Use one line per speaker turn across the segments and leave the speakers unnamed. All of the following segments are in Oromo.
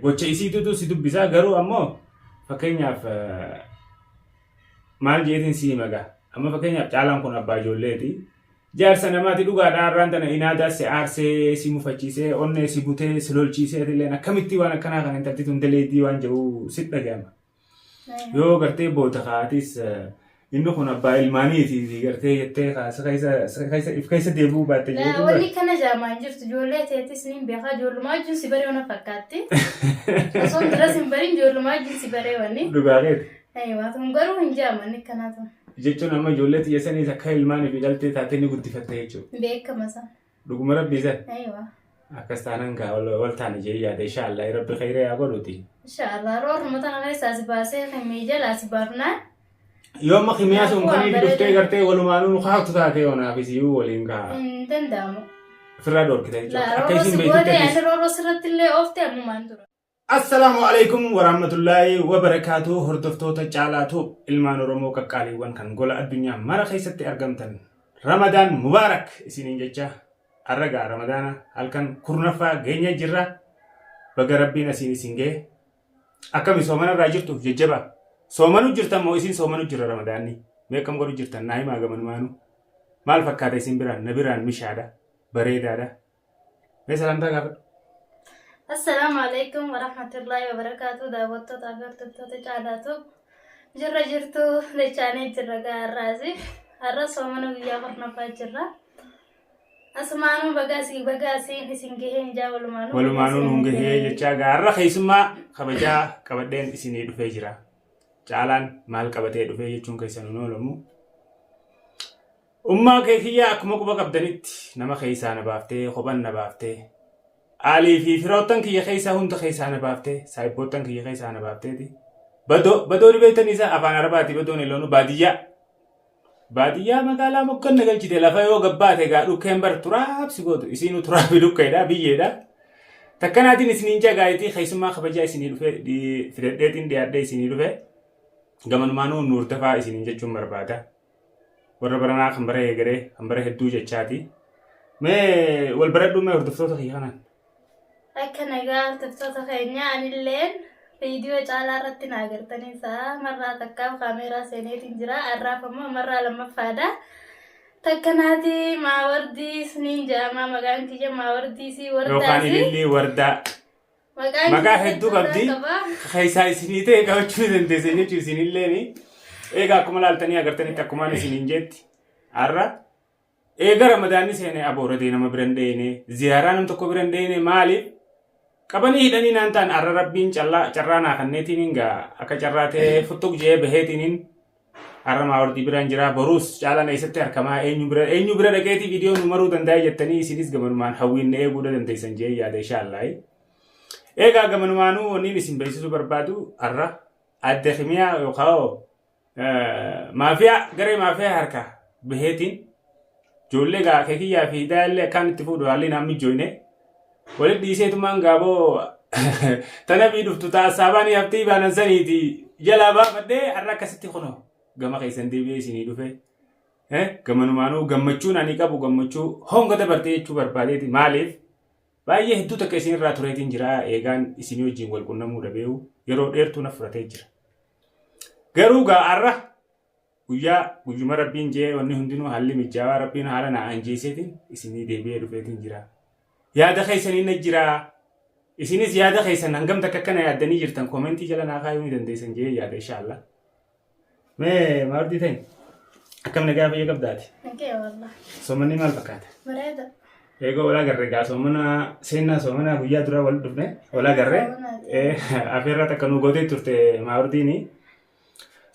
Gocha isiitutu si dubbisaa garuu ammoo fakkeenyaaf maal jeetiin si hima gaa. Amma fakkeenyaaf caalaan kun abbaa ijoolleeti. Jaarsa namaati dhugaadha har'aan tana inaadaa si aarsee si mufachiisee onnee si butee si lolchiisee illeen akkamitti waan akkanaa kana intalti tun daleeddii waan jedhu si dhaga'ama. Yoo gartee booda kaatis inni kun abbaa ilmaaniiti gartee jettee kaasa keessa keessa if keessa deebi'uu baatte jechuudha.
Wanni kana jaamaan jirtu ijoollee teetis niin beekaa ijoollumaa wajjin si baree wana fakkaatti. Osoo duras hin barin ijoollumaa wajjin si baree wanni.
Dhugaa keeti.
Aywa tun garuu hin jaaman kanaa tun.
Jechuun amma ijoollee tiyya saniis akka ilmaanii fi dhaltee taatee ni guddifatte jechuudha.
Beekama isaa.
Dhuguma rabbii san.
Aywa.
Akkas taanan gaa wal taane jee yaada inshaallah rabbi khayra yaa godhuti.
Inshaallah rooruma tana keessaa si baasee kimii jalaa si baafnaan.
Yoo amma kimiyaa sun
Waan
kanii dhuftee
bareeda.
gartee walumaanuu nu kaaftu taatee onaaf isiyuu waliin gaa
Hin danda'amu.
ofirraa dhorkita jechuudha.
Laa
Akka
rooroo
isin
si
beektutti
gootee
atis.
ani rooroo sirratti illee oofte ammumaan dura.
Assalaamu alaikum warahmatullaahi wabarakaatu hordoftoota caalaatu ilmaan Oromoo qaqqaaliiwwan kan gola addunyaa mara keessatti argamtan Ramadaan Mubaarak isiniin jecha arra gaa Ramadaana halkan kurnaffaa geenye jirra baga rabbiin asiin isin ga'e akkami soomana irraa jirtu jajjaba soomanu jirtan moo isin soomanu jira Ramadaanni mee akkam godhu jirtan naa himaa gamanumaanu maal fakkaata isin biraan na biraan mishaadha bareedaadha Mee salaamtaa gaafadhu.
Assalaamu alaikum warahmatullahi wabarakaatu daawwattoota fi hordoftoota caalaatu jirra jirtu dachaanee jirra gaarraasi har'a soomana guyyaa kurnaffaa jirra asumaanuu bagaasii bagaasiin isin gahee hin jaa walumaanuu
Walumaanuu nuun gahee jechaa gaarra keessummaa kabajaa qabadheen isinii dhufee jira. Caalaan maal qabatee dhufee jechuun keessan hin oolamu. Ummaa kee kiyyaa akkuma quba qabdanitti nama keessaa na baaftee kophan na baaftee aalii fi firoottan kiyya keessaa hunda keessaa na baaftee saahibboottan kiyya keessaa na baafteeti. Badoo badoo ni beektanii isaa afaan arabaati badoon eloonu baadiyyaa. Baadiyyaa magaalaa mokkan na galchite lafa yoo gabbaate gaa dhukkeen bar turaab si gootu isiinuu turaabi dhukkeedha biyyeedha. Takkanaatiin isiniin jagaayitii keessummaa kabajaa isinii dhufe fidadheetiin dhiyaadhee isinii dhufe gamanumaanuu nuur dafaa isiniin jechuun barbaada. Warra baranaa kan bara eegalee kan bara hedduu jechaati. Mee wal baradhuu mee hordoftoota kiyya kanaan.
Akka nagaa hordoftoota keenya anilleen viidiyoo caalaa irratti na agartanii isaa marraa takkaaf kaameeraa seeneetiin jira har'aaf ammoo marraa lammaffaadha. Takka naati maawardii isniin jedhama maqaan kiyya maawardii si
Yookaan
wardaasi.
ilillii wardaa.
Maqaan
Maqaa
kiyya
hedduu
hedduudhaa
qabdi.
qaba.
Keessaa isinii ta'e qabachuu ni dandeessan jechuun isinilleeni. Egaa akkuma laaltanii agartanitti akkumaan isiniin jetti. Har'a eega ramadaanni seene abooradee nama bira hin dheeyne ziyaaraa nam tokko bira hin dheeyne maaliif qabanii hidhanii naan ta'an har'a rabbiin callaa carraa naa kanneetiin hin gaa akka carraa ta'ee futtuq je'ee baheetiin hin har'a maawardii biraan jiraa boruus caalaan eessatti arkamaa eenyu bira eenyu bira dhaqeetii viidiyoo nu maruu danda'a jettanii isinis gamanumaan hawwiin na eeguu dandeessan je'ee yaada inshaallahi. Eegaa gamanumaanuu wanniin isin beeksisuu barbaadu har'a adde kimiyaa yookaan maafiyaa garee maafiyaa harka baheetiin ijoollee gaa keekiyyaa fi hidaa illee akkaan itti fuudhu haalli naan mijjooyne walitti dhiiseetumaan gaaboo tana bii dhuftu taasaabaanii haftii baanan saniiti jalaa baafadhee har'a akkasitti kunoo gama keessan deebi'ee isinii dhufe gamanumaanuu gammachuun ani qabu gammachuu honga dabartee jechuu barbaadeeti maaliif Baay'ee hedduu takka isin irraa tureetiin jira eegaan isinii wajjin wal qunnamuu dhabeeyu yeroo dheertuu na fudhatee jira. Garuu gaa har'a guyyaa guyyuma rabbiin jee wanni hundinuu haalli mijaawaa rabbiin haala na anjeeseetiin isinii deebi'ee dhufeetiin jira. Yaada keessanii na jira. Isinis yaada keessan hangam takka akkana yaaddanii jirtan koomentii jala naa kaayuu ni dandeessan jee yaada inshaallah. Mee maardii ta'in akkam nagaa fayya qabdaati?
Nagee wallah.
Soomanni maal fakkaata?
Bareeda.
Eegoo wal agarre gaa soomana seennaa soomanaa guyyaa duraa wal dhufne wal agarre afeerraa takka nu gootee turte maardiini.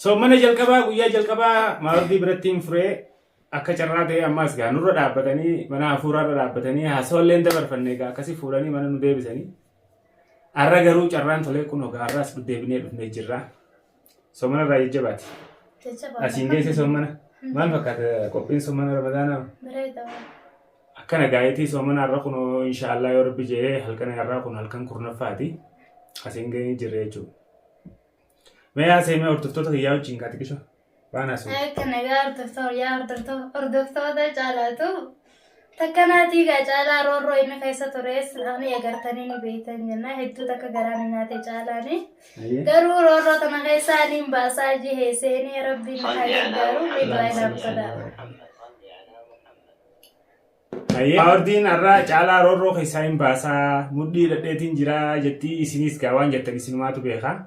Soomana jalqabaa guyyaa jalqabaa maardii biratti hin furee akka carraa ta'ee ammaas gaa nurra dhaabbatanii mana hafuuraarra dhaabbatanii haasawallee hin dabarfanne gaa akkasii fuudhanii mana nu deebisanii. Har'a garuu carraan tolee kun ogaa har'aas deebinee dhufnee jirra. Soomana irraa jajjabaati.
Jajjabaa.
Asiin geesse soomana. Maal fakkaata qophiin soomana ramadaanaa?
Bareeda.
Akkana gaayitii soomana har'a kun inshaallah yoo rabbi jedhee halkan har'aa kun halkan kurnaffaati. Asiin geenye jirra jechuudha. Mee haasa'e mee hordoftoota kiyyaa wajjin kaati qisho. Waan haasa'u.
Akka nagaa hordoftoota yaa hordoftoota caalaatu. Takkanaatii gaa caalaa roorroo inni keessa tures ni agartanii ni beektan jenna. Hedduu takka garaa ni nyaate caalaani. Garuu roorroo tana keessaa ni baasaa jihee seenee rabbiin haa gargaaru ni du'aa inaaf godha.
Maawardiin har'aa caalaa roorroo keessaa hin baasaa mudhii dhadheetiin jiraa jettii isinis gaa waan jettan isinumaatu beeka.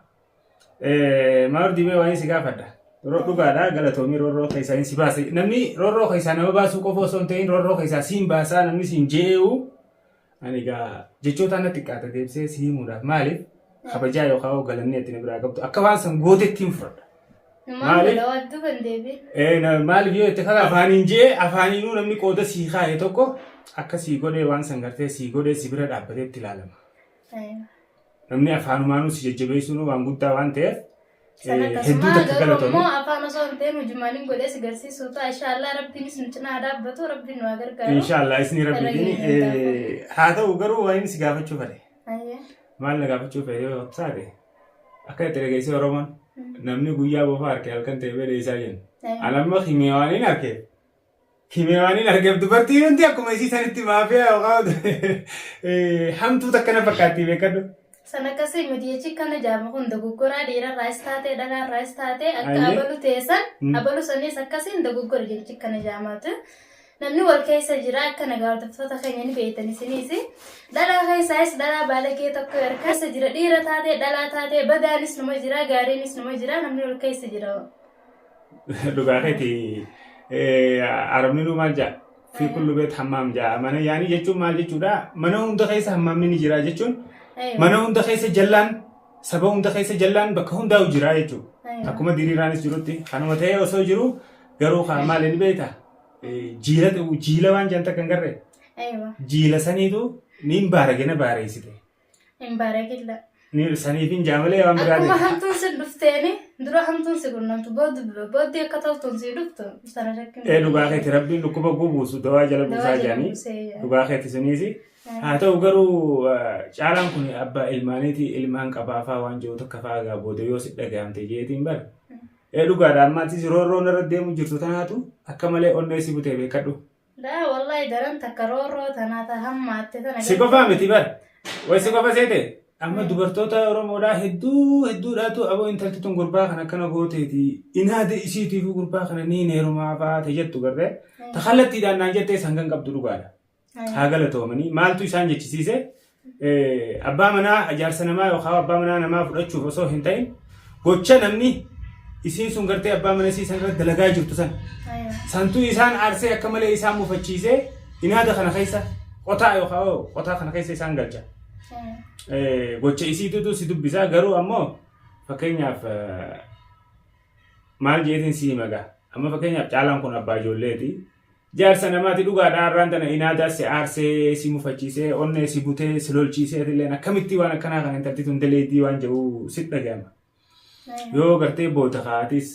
Maawardii mee waan si gaafadha. Dhugaadha galatoomii roorroo keessaa hin si baasa. Namni roorroo keessaa nama baasuu qofa osoo hin ta'in roorroo keessaa siin baasaa namni siin jee'u ani egaa jechoota natti xiqqaata deebisee si himuudhaaf maaliif kabajaa yookaan galanni ati na biraa qabdu akka waan san gootetti hin fudhadha.
Maal godha waan duban deebiin.
Maaliif yoo itti karaa afaaniin jee afaaniinuu namni qooda sii kaa'e tokko akka sii godhee waan san gartee sii godhee si bira dhaabbatee itti ilaalama. Namni afaanumaanuu si jajjabeessuun waan guddaa waan ta'eef
Sana
hedduu
akkasuma
takka
garuu
galatoomi.
immoo afaan osoo hin ta'in hojumaaniin godhee si garsiisuu ta'a. Inshaallah rabbiinis nu cinaa haa dhaabbatu rabbiin nu haa gargaaru.
Inshaallah isni
Irra
rabbiitiin
geenye hundaafuu.
haa ta'u garuu waan inni si gaafachuu fedhe.
Ayyee.
Maal na gaafachuu fedhe yoo taate akka itti dhageessee Oromoon namni guyyaa bofa harke halkan ta'e fedhe isaa jenna.
Ayyee.
Ani amma himee waan hin harkeef. Himee waan hin argeef dubartiin hundi akkuma isii sanitti maafiyaa yookaan hamtuu takka na fakkaatti beekadhu.
San akkasii miti jechi kana jaamu kun dogoggoraa dhiirarraas taate dhalaarraas taate akka
Ayyee.
abalu teessan abalu saniis akkasiin dogoggora jechi kana jaamaatu. Namni wal keessa jira akka nagaa hordoftoota keenya ni beektan isiniis. Dhalaa keessaayis dhalaa baalagee tokko harka keessa jira dhiira taate dhalaa taate badaanis numa jira gaariinis numa jira namni wal keessa jira.
Dhugaa keeti arabni nuu maal jaa fi kullu beet hammaam jaa mana yaanii jechuun maal jechuudha mana hunda keessa hammaamni ni jira jechuun mana hunda keessa jallaan saba hunda keessa jallaan bakka hundaa'u jira jechuudha. Akkuma diriiraanis jirutti kanuma ta'ee osoo jiru garuu kaa maal inni beekta jiila jiila waan jaan takka hin garree jiila saniitu niin baaragena baareessite.
Hin bareedilla.
Ni saniif hin jaamalee waan biraa
Akkuma
ta'e.
hamtuun si dhufteeni dura hamtuun si qunnamtu booddee akka toltuun si dhuftu sana shakkiin.
Ee dhugaa keeti rabbiin dhukkuba gubuusu dawaa jala
Dawaa
buusaa
jala
jedhanii
buusee jedhan.
dhugaa keeti suniisi. Haa ta'u garuu caalaan kun abbaa ilmaaniiti ilmaan qabaafaa waan jiru takka fa'aa gaa booda yoo si dhaga'amte jeetiin bara. Ee dhugaadha ammaatis roorroon irra deemu jirtu tanaatu akka malee onnee si butee beekadhu.
Laa wallahi daran takka roorroo tanaa ta hammaatte tana
Si qofaa miti bar. Way si qofa seete. Amma dubartoota Oromoodhaa hedduu hedduudhaatu aboo intalti tun gurbaa kana akkana gooteeti. Inaade isiitiifuu gurbaa kana niin heerumaa fa'aa ta'e jettu gartee. Ta kallattiidhaan naan jettee sangan qabdu dhugaadha. Haa galatoomanii maaltu isaan jechisiise abbaa manaa jaarsa namaa yookaan abbaa manaa namaa fudhachuuf osoo hin ta'in gocha namni isiin sun gartee abbaa mana isii san irratti dalagaa jirtu san santuu isaan aarsee akka malee isaan mufachiisee inaada kana keessa qotaa yookaan qotaa kana keessa isaan galcha. Gocha isiitutu si dubbisaa garuu ammoo fakkeenyaaf maal jeetiin si hima gaa amma fakkeenyaaf caalaan kun abbaa ijoolleeti. Jaarsa namaati dhugaadha har'aan tana inaadaa si aarsee si mufachiisee onnee si butee si lolchiisee illeen akkamitti waan akkanaa kana intalti tun daleeddii waan jedhu si dhaga'ama. Yoo gartee booda kaatis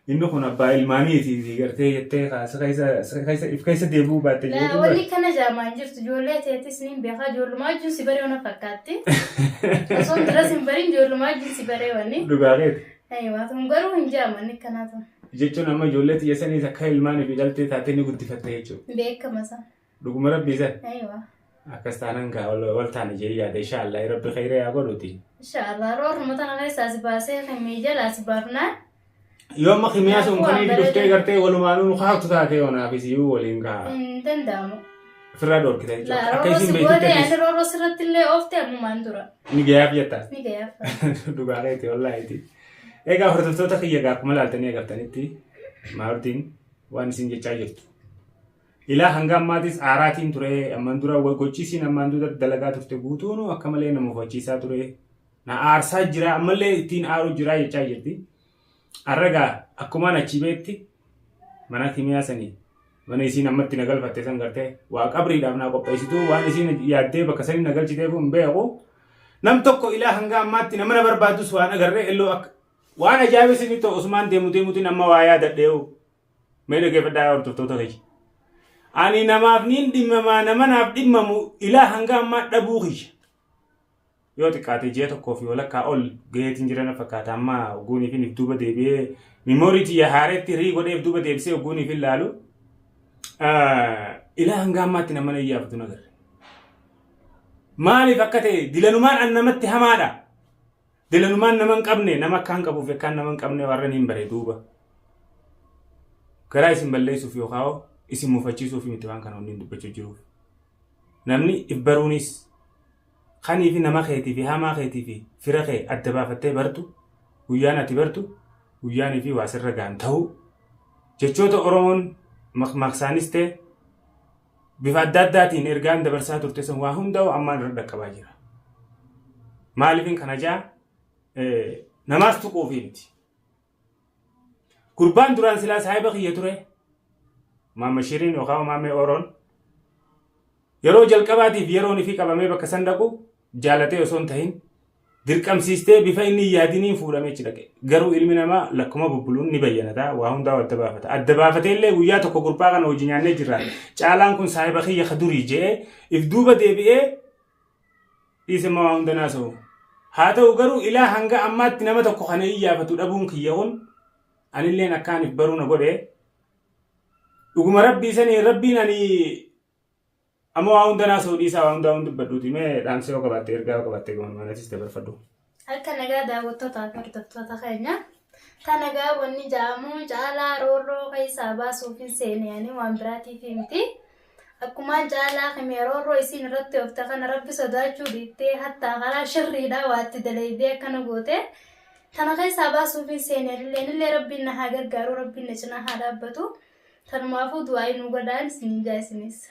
inni kun abbaa ilmaaniiti gartee jettee si keessa if keessa deebi'uu baatte
Laa
jechuudha.
wanni kana jaamaan jirtu ijoollee teetis niin beekaa ijoollumaa wajjin si baree na fakkaatti. Osoo duras hin barin ijoollumaa wajjin si baree wanni.
Dhugaa keeti.
Ayiwaa tun garuu hin jaaman akkanaa tun.
Jechuun amma ijoollee tiyya saniis akka ilmaanii fi dhaltee taatee ni guddifatte jechuudha.
Beekama san.
Dhuguma rabbii san.
Ayiwaa.
Akkas taanaan gaa wal taane jee yaada inshaallah rabbi khayra yaa godhuti.
Inshaallah rooruma tana keessaa si baasee himee jalaa si baafnaan.
Yoo amma kimiyaa sun
Waan
kan dhuftee
bareeda.
gartee walumaanuu nu kaaftu taatee onaafis iyyuu waliin gaa
Hin danda'amu.
ofirraa dhoorkita jechuudha.
Laa
Akka
rooroo
isin
si
beektutti
gootee
atis
ani rooroo sirratti illee oofte ammumaan dura.
ni gayaaf jetta.
Ni gayaaf.
Dhugaa keeti wallaahiiti. Egaa hordoftoota kiyya egaa akkuma ilaaltanii agartanitti maartiin waan isin jechaa jirtu. Ilaa hanga ammaatis aaraatiin ture ammaan dura gochi isiin ammaan dura dalagaa turte guutuun akka malee nama hubachiisaa ture. Na aarsaa jira ammallee ittiin aaru jira jechaa jirti. Arragaa akkumaan achii beetti mana kimiyaa sanii mana isiin ammatti na galfatte san gartee waa qabriidhaaf naa qopheessituu waan isiin yaaddee bakka sanii na galchiteef hin beeku. Nam tokko ilaa hanga ammaatti nama na barbaadus waan agarree illoo akka waan ajaa'iba isinii ta'u osumaan deemu deemuutiin amma waa yaadadhee'u. Mee dhaggeeffadhaa hordoftoota kiyya. Ani namaaf niin dhimmamaa nama naaf dhimmamu ilaa hanga ammaa dhabuu kiyya. Yoo xiqqaate ji'a tokkoo fi walakkaa ol gaheetiin jira na fakkaata amma ogguunii fi duuba deebi'ee miimoorii tiyya haareetti rii godheef duuba deebisee ogguunii fi laalu. Ilaa hanga ammaatti nama na iyyaafatu nagarre. Maaliif akka ta'e dilanumaan an namatti hamaadha. Dilanumaan nama hin qabne nama akkaan qabuuf akkaan nama hin qabne warra hin bare duuba. Garaa isin balleessuuf yookaan isin mufachiisuuf miti waan kana wanni dubbachuu jiruuf. Namni if baruunis kanii fi nama keetii fi hamaa keetii fi fira kee adda baafattee bartu guyyaan ati bartu guyyaanii fi waa sirra gaan ta'uu jechoota Oromoon maqsaanis ta'e bifa adda addaatiin ergaan dabarsaa turte sun waa hundaa'u ammaan irra dhaqqabaa jira. Maaliifin kana jaa namaas tuquufi miti. Gurbaan duraan silaa saahiba kiyya ture. Maamma Shiriin yookaan Maammee Oroon yeroo jalqabaatiif yeroon ifii qabamee bakka san dhaqu jaalatee osoo hin tahin dirqamsiistee bifa inni hin yaadiniin fuudhamee achi dhaqe. Garuu ilmi namaa lakkuma bubbuluun ni bayyanata waa hundaa adda baafata. Adda baafatee illee guyyaa tokko gurbaa kana hojii nyaannee jirra. Caalaan kun saahiba kiyya ka durii je'ee if duuba deebi'ee dhiise ma waa hunda naasa'u. Haa ta'u garuu ilaa hanga ammaatti nama tokko kana iyyaafatu dhabuun kiyya kun anilleen akkaan if baruu na godhe. Dhuguma rabbii sanii rabbiin ani amma waa hunda naasa'u dhiisaa waa hundaa hun dubbadhuuti mee dhaamsa yoo qabaatte ergaa yoo qabaatte gamanuma atis dabarfadhu.
Akka nagaa daawwattootaa fi hordoftoota keenya. Ta nagaa wanni ja'amu caalaa roorroo keessaa baasuuf hin seene ani waan biraatiif miti. Akkumaan caalaa hime roorroo isiin irratti oofte kana rabbi sodaachuu dhiiftee hattaa karaa shirriidhaa waatti dalaydee akkana goote. Tana keessaa baasuuf hin seene illee illee rabbiin na haa gargaaru rabbiin na cinaa haa dhaabbatu. Tanumaafuu du'aa nu godhaan isiniin jaa isinis.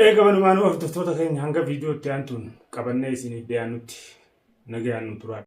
Eega walumaanuu hordoftoota keenya hanga viidiyoo itti aantuun qabannee isiniif dhiyaannutti nagayaan nu turaa.